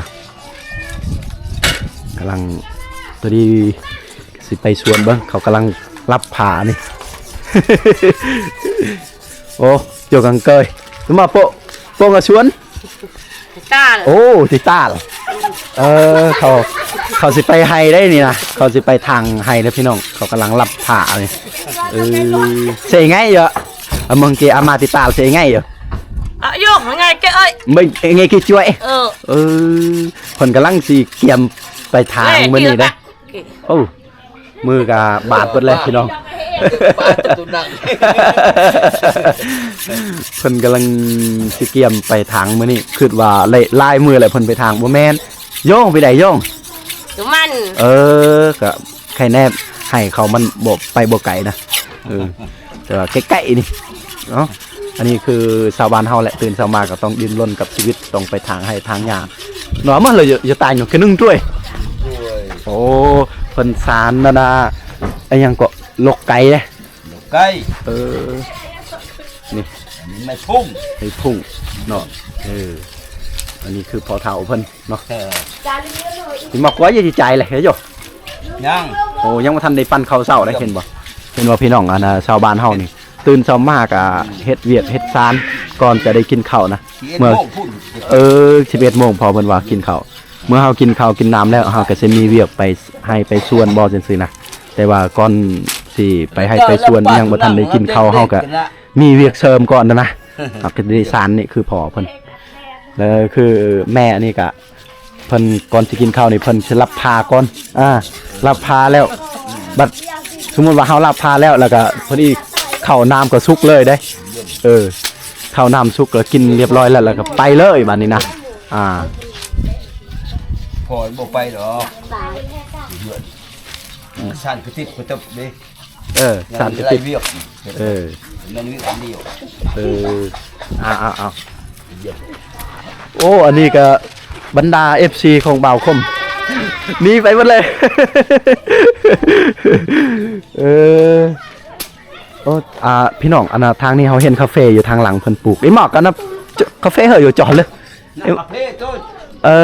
ກຳລັງ ໂຕນີ້ຊິໄປສວນເບິ່ງ ເຂົາກຳລັງລັບຜ້ານີ້. ໂອ້ ໂຈກັງເກີຍ ມາໂປະ ໂປະງາສວນ. ຕາລ ໂອ້ ຕິຕາລ. ເອີ ເຂົາ ເຂົາຊິໄປໄຮ່ໄດ໋ນີ້ນະ ເຂົາຊິໄປທາງໄຮ່ເດ້ພີ່ນ້ອງ. ເຂົາກຳລັງລັບຜ້ານີ້. ເອີ ເຊໄງເຢາະ ອາມັງເກອາມາຕິຕາລ ເຊໄງເຢາະ ອາໂຍ ໄງເກເອີຍ ໄງເກຈວຍ. ເອີ ເອີ ເພິ່ນກຳລັງຊິກຽມໄປທາງມື້ນີ້ເດ້. ໂອ້ ມືກະບາດເບິດແລ້ວພີ່ນ້ອງ. ບາດຕົວໜັກ ເພິ່ນກຳລັງຊິກຽມໄປທາງມື້ນີ້ ຄິດວ່າຫຼາຍ ຫຼາຍມື້ແລ້ວເພິ່ນໄປທາງ. ບໍ່ແມ່ນ ໂຍງໄປໃດໂຍງ ຕົວມັນ. ເອີ ກະໄຄແນບ ໄຮ່ເຂົາມັນບໍ່ ໄປບໍ່ໄກນະ. ເອີ ແຕ່ວ່າໃກ້ໆນີ້ເນາະ. ອັນນີ້ຄືຊາວບ້ານເຮົາແຫຼະ ຕື່ນເຊົ້າມາກໍຕ້ອງດີ້ນລົນກັບຊີວິດ ຕ້ອງໄປຖາງໄຮ່ຖາງຫຍ້າເນາະ. ມາເລີຍ ຢ່າ ຢ່າຕາຍຢູ່ ກະໜຶ່ງຖ້ວຍ. ໂອ້ ເພິ່ນສານນັ້ນນະ ອີຫຍັງເກາະ ຫຼົກໄກ່ເດ້ ຫຼົກໄກ່. ເອີ ນີ້ ອັນນີ້ໄມ້ພຸ້ງ ໄມ້ພຸ້ງເນາະ. ເອີ ໂ ອັນນີ້ຄືພໍ່ເຖົ້າເພິ່ນເນາະ. ເອີ ຊິມາກົວຢູ່ທີ່ໃຈເລີຍເດ້. ຍັງ ໂອ້ ຍັງບໍ່ທັນໄດ້ປັ້ນເຂົ້າເຊົ້າໄດ້. ເຫັນບໍ່ ເຫັນບໍ່ພີ່ນ້ອງ? ອັນນ່າ ຊາວບ້ານເຮົານີ້ ຕື່ນເຊົ້າມາກະເຮັດວຽກເຮັດຊານ ກ່ອນຈະໄດ້ກິນເຂົ້ານະ. ເມື່ອ ເອີ ສິບເອັດໂມງ ພໍ່ເພິ່ນວ່າກິນເຂົ້າ. ເມື່ອເຮົາກິນເຂົ້າກິນນ້ຳແລ້ວ ເຮົາກໍຊິມີວຽກໄປໄຮ່ໄປສວນບໍ່ ຈັ່ງຊີ້ນະ. ແຕ່ວ່າກ່ອນຊິໄປໄຮ່ໄປສວນ ຍັງບໍ່ທັນໄດ້ກິນເຂົ້າ ເຮົາກໍມີວຽກເສີມກ່ອນນະ. ເຮົາກໍໄດ້ສານນີ້ຄືພໍ່ເພິ່ນ ແລ້ວຄືແມ່ອັນນີ້ກໍ ເພິ່ນກ່ອນຊິກິນເຂົ້ານີ້ ເພິ່ນຊິລັບຜ້າກ່ອນ. ອ່າ ລັບຜ້າແລ້ວ ບັດສົມມຸດວ່າເຮົາລັບຜ້າແລ້ວ ແລ້ວກໍພໍດີເຂົ້ານ້ຳກໍສຸກເລີຍເດ້. ເອີ ເຂົ້ານ້ຳສຸກແລ້ວ ກິນຮຽບຮ້ອຍແລ້ວ ແລ້ວກໍໄປເລີຍບາດນີ້ນະ. ອ່າ ພໍ່ບໍ່ໄປດອກ ເຮືອນ ອືມ ຊານກະຕິບກະຕິບເດ້. ເອີ ສານກະຕິບ ເອີ ແມ່ນວຽກອັນດຽວ. ເອີ ເອົາໆໆ ໂອ້ ອັນນີ້ກະບັນດາເອັຟຊີຂອງບ່າວຄົມ ໜີໄປໝົດເລີຍ. ເອີ ໂອ້ ອ່າ ພີ່ນ້ອງ ອັນນ່າ ທາງນີ້ເຮົາເຫັນກາເຟຢູ່ທາງຫຼັງເພິ່ນປູກ. ອີໝອກກັນນະ ກາເຟເຫີຢູ່ຈອດເລີຍ. ເອີ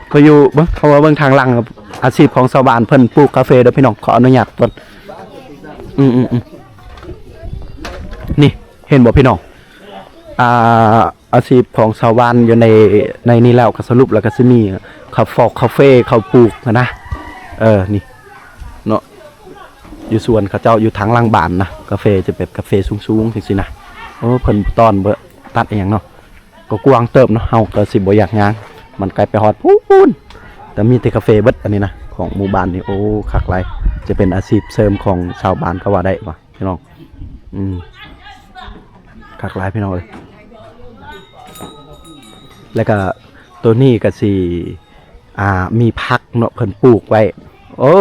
ເຂົາຢູ່ເບິ່ງ ເຂົາວ່າເບິ່ງທາງຫຼັງ ອາຊີບຂອງຊາວບ້ານເພິ່ນປູກກາເຟເດີພີ່ນ້ອງ. ຂໍອະນຸຍາດກ່ອນ. ອືມໆໆ ນີ້ເຫັນບໍ່ພີ່ນ້ອງ? ອ່າ ອາຊີບຂອງຊາວບ້ານຢູ່ໃນ ໃນນີ້ແລ້ວ ກໍສະຫຼຸບແລ້ວກໍຊິມີເຂົາຟອກກາເຟ ເຂົາປູກຫັ້ນນະ. ເອີ ນີ້ເນາະ ຢູ່ສວນເຂົາເຈົ້າຢູ່ທາງຫຼັງບ້ານນະ. ກາເຟຈະແບບກາເຟສູງໆ ຈັ່ງຊີ້ນະ. ໂອ້ ເພິ່ນບໍ່ຕ້ອນບໍ່ຕັດອີ່ຫຍັງເນາະ. ກໍກວ້າງເຕີບເນາະ ເຮົາກໍຊິບໍ່ຢາກຍ່າງ ມັນໄກໄປຮອດພຸ້ນ ແຕ່ມີແຕ່ກາເຟເບິດ. ອັນນີ້ນະ ຂອງໝູ່ບ້ານນີ້ ໂອ້ ຄັກຫຼາຍ. ຈະເປັນອາຊີບເສີມຂອງຊາວບ້ານກໍວ່າໄດ້ວ່າພີ່ນ້ອງ. ອືມ ຄັກຫຼາຍພີ່ນ້ອງເອີຍ. ແລ້ວກໍໂຕນີ້ກໍຊິ ອ່າ ມີຜັກເນາະ ເພິ່ນປູກໄວ້. ໂອ້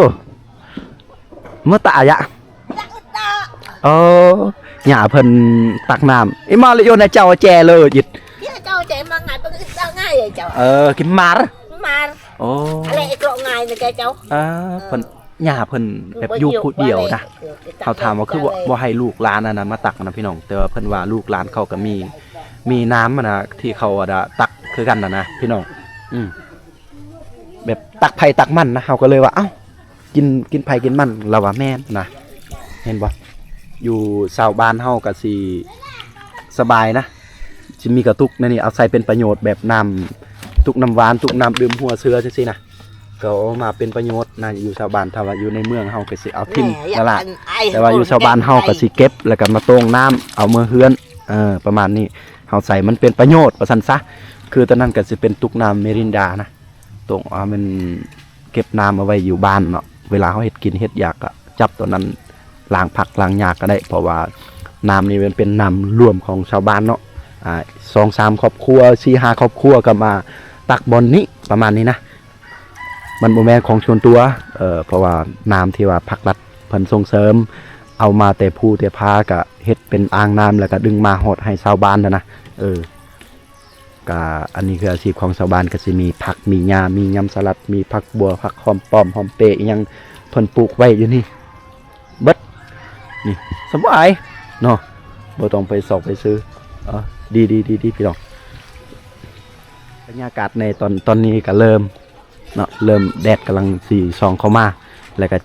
Mata aja. ໂອ້ ຍ່າເພິ່ນຕັກນ້ຳ. Ima le yo na chao che le jit. Ya chao che mang ngai pang da ngai ya chao. ເອີ ກິນໝາກ ໝາກ. ໂອ້ ອະໄລເອກຣອກງາຍນະແກເຈົ້າ. ອ່າ ເພິ່ນ ຍ່າເພິ່ນແບບຢູ່ຜູ້ດຽວນະ. ເຮົາຖາມວ່າຄືບໍ່ ບໍ່ໃຫ້ລູກຫຼານອັນນັ້ນມາຕັກນະພີ່ນ້ອງ. ແຕ່ວ່າເພິ່ນວ່າລູກຫຼານເຂົາກໍມີ ມີນ້ຳຫັ້ນນະ ທີ່ເຂົາອັນດາຕັກຄືກັນຫັ້ນນະພີ່ນ້ອງ. ອືມ ແບບຕັກໃຜຕັກມັນນະ. ເຮົາກໍເລີຍວ່າ ເອົ້າ ກິນ ກິນໃຜກິນມັນ ລາວວ່າແມ່ນນະ. ເຫັນບໍ່ ຢູ່ຊາວບ້ານເຮົາກໍຊິສະບາຍນະ ຊິມີກະຕຸກໃນນີ້ ເອົາໃຊ້ເປັນປະໂຫຍດ ແບບນ້ຳ ຕຸກນ້ຳຫວານ ຕຸກນ້ຳດື່ມຫົວເສືອ ຈັ່ງຊີ້ນະ ກໍເອົາມາເປັນປະໂຫຍດນະ. ຢູ່ຊາວບ້ານ ຖ້າວ່າຢູ່ໃນເມືອງເຮົາກໍຊິເອົາຖິ້ມ ແມ່ນລະ ແຕ່ວ່າຢູ່ຊາວບ້ານເຮົາກໍຊິເກັບ ແລ້ວກໍມາໂຕ່ງນ້ຳ ເອົາເມືອເຮືອນ ເອີ ປະມານນີ້. ເຮົາໃຊ້ມັນເປັນປະໂຫຍດວ່າຊັ້ນຊະ. ຄືຕອນນັ້ນກໍຊິເປັນຕຸກນ້ຳມິຣິນດານະ ຕົງ ອ່າ ແມ່ນເກັບນ້ຳເອົາໄວ້ຢູ່ບ້ານເນາະ. ເວລາເຮົາເຮັດກິນເຮັດຢາກ ກໍຈັບຕົວນັ້ນລ້າງຜັກລ້າງຫຍ້າກໍໄດ້ ເພາະວ່ານ້ຳນີ້ມັນເປັນນ້ຳລວມຂອງຊາວບ້ານເນາະ. ອ່າ ສອງສາມຄອບຄົວ ສີ່ຫ້າຄອບຄົວກໍມາຕັກບ່ອນນີ້ ປະມານນີ້ນະ. ມັນບໍ່ແມ່ນຂອງສ່ວນຕົວ ເອີ ເພາະວ່ານ້ຳທີ່ວ່າພັກລັດເພິ່ນສົ່ງເສີມ ເອົາມາແຕ່ພູແຕ່ຜາ ກະເຮັດເປັນອ່າງນ້ຳ ແລ້ວກະດຶງມາຮອດໃຫ້ຊາວບ້ານຫັ້ນນະ. ເອີ ກະອັນນີ້ຄືອາຊີບຂອງຊາວບ້ານ ກະຊິມີຜັກ ມີຫຍ້າ ມີຍຳສະຫຼັດ ມີຜັກບົ່ວ ຜັກຫອມປ້ອມ ຫອມເປ ອີ່ຫຍັງ ເພິ່ນປູກໄວ້ຢູ່ນີ້ເບິດ. ນີ້ສະບາຍເນາະ ບໍ່ຕ້ອງໄປຊອກໄປຊື້. ເອີ ດີໆໆ ພີ່ນ້ອງ. ບັນຍາກາດໃນຕອນ ຕອນນີ້ກະເລີ່ມ ເນາະ ເລີ່ມແດດກຳລັງຊິສ່ອງເຂົ້າມາ ແລ້ວກະ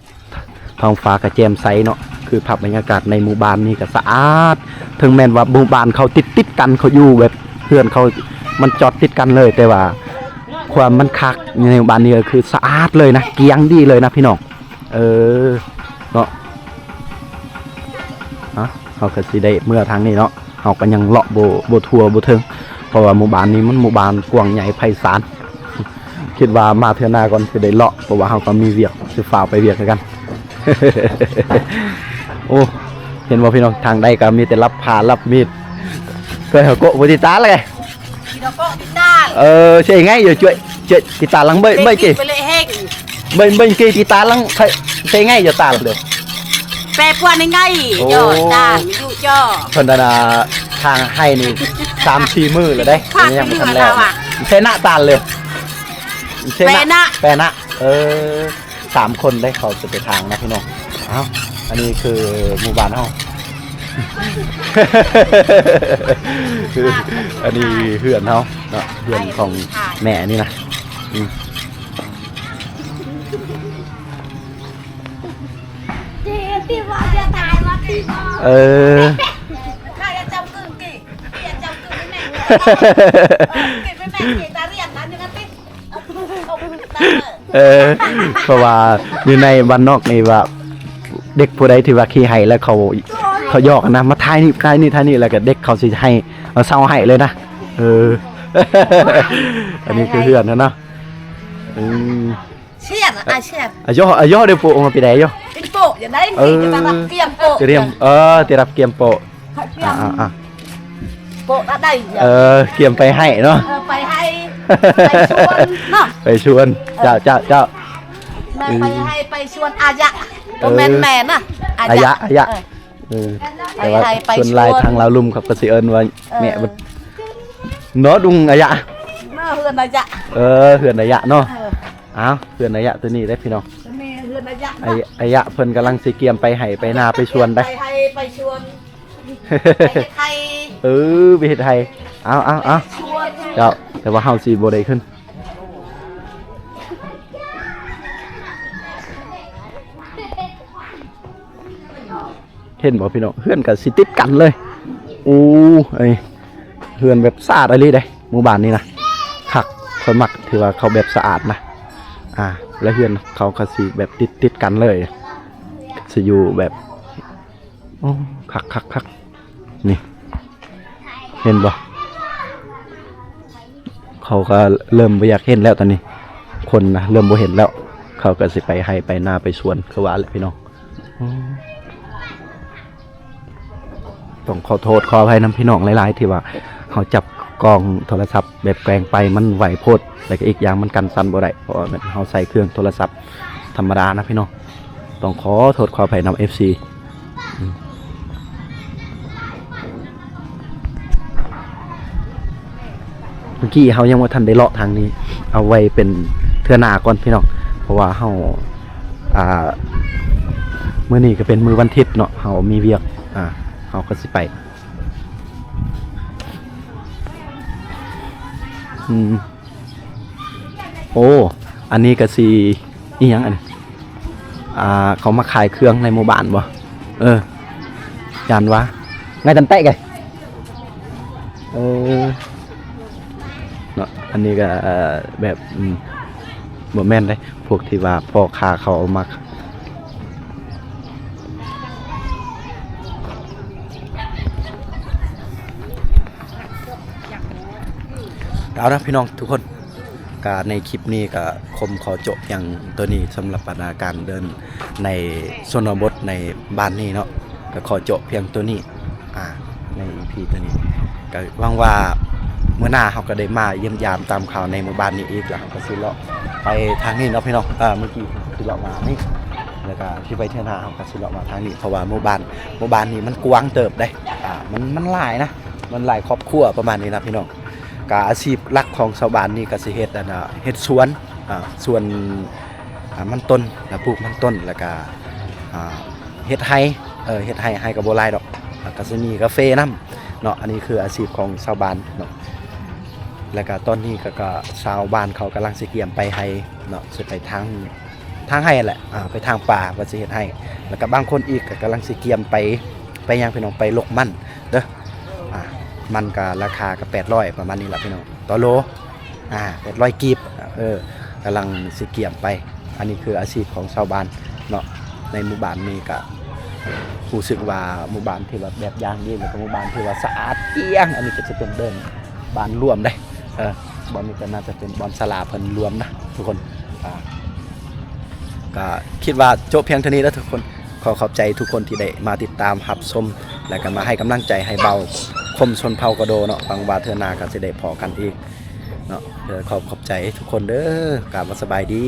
ທ້ອງຟ້າກະແຈ່ມໃສເນາະ. ຄືພາບບັນຍາກາດໃນໝູ່ບ້ານນີ້ກະສະອາດ ເຖິງແມ່ນວ່າໝູ່ບ້ານເຂົາຕິດໆກັນ ເຂົາຢູ່ແບບເຮືອນເຂົາມັນຈອດຕິດກັນເລີຍ ແຕ່ວ່າຄວາມມັນຄັກໃນໝູ່ບ້ານນີ້ກໍຄືສະອາດເລີຍນະ ກ້ຽງດີເລີຍນະພີ່ນ້ອງ. ເອີ ເນາະ ເຮົາກໍຊິໄດ້ເມືອທາງນີ້ເນາະ. ເຮົາກໍຍັງເລາະບໍ່ ບໍ່ທົ່ວບໍ່ເຖິງ ເພາະວ່າໝູ່ບ້ານນີ້ມັນໝູ່ບ້ານກວ້າງໃຫຍ່ໄພສານ. ຄິດວ່າມາເທື່ອໜ້າກ່ອນຊິໄດ້ເລາະ ເພາະວ່າເຮົາກໍມີວຽກ ຊິຟ້າວໄປວຽກຄືກັນ. ໂອ້ ເຫັນບໍ່ພີ່ນ້ອງ ທາງໃດກໍມີແຕ່ລັບຜ້າລັບມີດ. ເຄີຍເຮົາໂກະບໍ່ຕິດຕາລະ. Kita kok kita. ເອີ ເຊໄງຢູ່ ຊ່ວຍ ຊ່ວຍຕິດຕາລະເບິ່ງ ເບິ່ງ ເບິ່ງ ເບິ່ງ ເບິ່ງ ຕິດຕາລະ ເຊໄງຢູ່ຕາລະເດີ. ແປປວນໄງ ໂອ້ ຢູ່ຕາລະ ຢູ່ຈໍ ເພິ່ນນັ້ນນະ ທາງໃຫ້ນີ້ສາມສີ່ມື້ແລ້ວເດ້ ຍັງບໍ່ທັນແລ້ວ. ເຊນະຕາລະເດີ ເຊນະ ແປນະ ແປນະ ເອີ ສາມຄົນເດ້ ເຂົາຈະໄປທາງນະພີ່ນ້ອງ. ເອົ້າ ອັນນີ້ຄືໝູ່ບ້ານເຮົາ. ຄືອັນນີ້ເຮືອນເຮົາເນາະ ເຮືອນຂອງແມ່ນີ້ນະ. ອືມ ເອີ ເອີ ເພາະວ່າຢູ່ໃນບ້ານນອກນີ້ວ່າ ເດັກຜູ້ໃດທີ່ວ່າຂີ້ໄຫ້ແລ້ວເຂົາ ເຂົາຢອກນະ ມາຖ່າຍນີ້ ຖ່າຍນີ້ ຖ່າຍນີ້ ແລ້ວກໍເດັກເຂົາຊິໄຫ້ ເອົາເຊົາໄຫ້ເລີຍນະ. ເອີ ອັນນີ້ຄືເຮືອນຫັ້ນເນາະ. ອືມ Siap, ah, siap. ອາຍົ ອາຍົເດໂປອອກມາປີໃດໂຍ? Pin po, ya dai, ເອີ kita rap kiam po. ກຽມ ເອີ ທີ່ຮັບກຽມໂປ. ກຽມ ອ່າໆ ໂປ ໄດ້ ເອີ ກຽມໄປໄຮ່ເນາະ. ເອີ ໄປໄຮ່ ໄປສວນເນາະ ໄປສວນ. ເອີ ເຈົ້າ ເຈົ້າ ເຈົ້າ ແມ່ໄປໄຮ່ໄປສວນ ອາຍະ ເອີ ບໍ່ແມ່ນແມ່ນະ ອາຍະ ອາຍະ ອາຍະ. ເອີ ເອີ ແຕ່ວ່າ ໄປໄຮ່ໄປສວນ ສ່ວນຫຼາຍທາງລາວລຸ່ມເຂົາກໍຊິເອີ້ນວ່າ ເອີ ແມ່ເນາະ ດຸງອາຍະ ເນາະ ເຮືອນອາຍະ. ເອີ ເຮືອນອາຍະເນາະ. ເອີ ອ້າວ ເຮືອນອາຍະຕົວນີ້ເດ້ພີ່ນ້ອງ. ຕົວນີ້ເຮືອນອາຍະ ອາຍະ ອາຍະເພິ່ນກຳລັງຊິກຽມໄປໄຮ່ໄປນາໄປສວນໄດ໋ ໄປໄຮ່ໄປສວນ ໄປເຮັດໄຮ່. ເອີ ໄປເຮັດໄຮ່. ເອົາ ເອົາ ເອົາ ໄປສວນ ເຈົ້າ ແຕ່ວ່າເຮົາຊິບໍ່ໄດ້ຂຶ້ນ. ເຫັນບໍ່ພີ່ນ້ອງ ເຮືອນກໍຊິຕິດກັນເລີຍ. ໂອ້ ເອີຍ ເຮືອນແບບສະອາດອີ່ຫຼີເດ້ ໝູ່ບ້ານນີ້ນະ ຄັກ. ຂ້ອຍມັກທີ່ວ່າເຂົາແບບສະອາດນະ. ອ່າ ແລະເຮືອນເຂົາກໍຊິແບບຕິດ ຕິດກັນເລີຍ ຊິຢູ່ແບບ ໂອ້ ຄັກໆໆ. ນີ້ ເຫັນບໍ່ ເຂົາກໍເລີ່ມບໍ່ຢາກເຫັນແລ້ວຕອນນີ້ ຄົນນະເລີ່ມບໍ່ເຫັນແລ້ວ. ເຂົາກໍຊິໄປໄຮ່ໄປນາໄປສວນຄືວ່າແຫຼະພີ່ນ້ອງ. ອືມ ຕ້ອງຂໍໂທດຂໍອະໄພນຳພີ່ນ້ອງຫຼາຍໆ ທີ່ວ່າເຮົາຈັບກ້ອງໂທລະສັບແບບແກວ່ງໄປ ມັນໄວໂພດ ແລ້ວກໍອີກຢ່າງມັນກັນສັ່ນບໍ່ໄດ້ ເພາະວ່າເຮົາໃຊ້ເຄື່ອງໂທລະສັບທຳມະດານະພີ່ນ້ອງ. ຕ້ອງຂໍໂທດຂໍອະໄພນຳເອັຟຊີ. ອືມ ເມື່ອກີ້ເຮົາຍັງບໍ່ທັນໄດ້ເລາະທາງນີ້ ເອົາໄວ້ເປັນເທື່ອໜ້າກ່ອນພີ່ນ້ອງ ເພາະວ່າເຮົາ ອ່າ ມື້ນີ້ກໍເປັນມື້ວັນທິດເນາະ ເຮົາມີວຽກ ອ່າ ເຮົາກໍຊິໄປ. ອືມ ໂອ້ ອັນນີ້ກໍຊິ ອີ່ຫຍັງອັນນີ້ ອ່າ ເຂົາມາຂາຍເຄື່ອງໃນໝູ່ບ້ານບໍ່? ເອີ ຢ້ານວ່າ ໄງຕັນແຕະໄກ ເອີ ເນາະ ອັນນີ້ກໍ ເອີ ແບບ ອືມ ບໍ່ແມ່ນເດ້ ພວກທີ່ວ່າພໍ່ຄ້າເຂົາເອົາມາ ເອົາລະພີ່ນ້ອງທຸກຄົນ ກະໃນຄລິບນີ້ກະຄົມຂໍຈົບພຽງໂຕນີ້ ສຳລັບບັນດາການເດີນໃນຊົນນະບົດໃນບ້ານນີ້ເນາະ ກະຂໍຈົບພຽງໂຕນີ້ ອ່າ ໃນອີພີໂຕນີ້ ກະຫວັງວ່າມື້ໜ້າເຮົາກະໄດ້ມາຢ້ຽມຢາມຕາມຂ່າວໃນໝູ່ບ້ານນີ້ອີກ ລະເຮົາກະຊິເລາະໄປທາງນີ້ເນາະພີ່ນ້ອງ. ເອີ ມື້ກີ້ຊິເລາະມານີ້ ລະກະຊິໄປເທື່ອໜ້າເຮົາກະຊິເລາະມາທາງນີ້ ເພາະວ່າໝູ່ບ້ານ ໝູ່ບ້ານນີ້ມັນກວ້າງເຕີບເດ້ ອ່າ ມັນ ມັນຫຼາຍນະ ມັນຫຼາຍຄອບຄົວປະມານນີ້ນະພີ່ນ້ອງ. ກະອາຊີບຫຼັກຂອງຊາວບ້ານນີ້ກະຊິເຮັດ ອັນນ່າ ເຮັດສວນ ອ່າ ສວນ ອ່າ ມັນຕົ້ນ ລະປູກມັນຕົ້ນ ລະກະ ອ່າ ເຮັດໄຮ່ ເອີ ເຮັດໄຮ່ ໄຮ່ກະບໍ່ຫຼາຍດອກ ລະກະຊິມີກາເຟນຳເນາະ. ອັນນີ້ຄືອາຊີບຂອງຊາວບ້ານເນາະ ລະກະຕອນນີ້ກະ ກະຊາວບ້ານເຂົາກຳລັງຊິກຽມໄປໄຮ່ເນາະ ຊິໄປທາງ ທາງໄຮ່ຫັ້ນແຫຼະ ອ່າ ໄປທາງປ່າວ່າຊິເຮັດໄຮ່ ລະກະບາງຄົນອີກກະກຳລັງຊິກຽມໄປ ໄປຫຍັງພີ່ນ້ອງ ໄປລົກມັນເດີ. ອ່າ ມັນກະລາຄາກະແປດຮ້ອຍປະມານນີ້ລະພີ່ນ້ອງ ຕໍ່ໂລ ອ່າ ແປດຮ້ອຍກີບ ເອີ ກຳລັງຊິກຽມໄປ. ອັນນີ້ຄືອາຊີບຂອງຊາວບ້ານເນາະ ໃນໝູ່ບ້ານນີ້ກະຮູ້ສຶກວ່າໝູ່ບ້ານທີ່ວ່າແບບຢ່າງດີ ລະກະໝູ່ບ້ານທີ່ວ່າສະອາດກ້ຽງ. ອັນນີ້ກະຈະເປັນເດີ່ນ ບ້ານລວມເດ້ ເອີ ບ່ອນນີ້ກະໜ້າຈະເປັນບ່ອນສາລາເພິ່ນລວມນະທຸກຄົນ. ອ່າ ກະຄິດວ່າຈົບພຽງເທົ່ານີ້ເດີທຸກຄົນ. ຂໍຂອບໃຈທຸກຄົນທີ່ໄດ້ມາຕິດຕາມຮັບຊົມ ແລະກະມາໃຫ້ກຳລັງໃຈໃຫ້ບ່າວຄົມຊົນເຜົ່າກະໂດເນາະ. ຫວັງວ່າເທື່ອໜ້າກະຊິໄດ້ພໍ້ກັນອີກເນາະ. ເດີ ຂອບ ຂອບໃຈທຸກຄົນເດີ. ກາບວ່າສະບາຍດີ.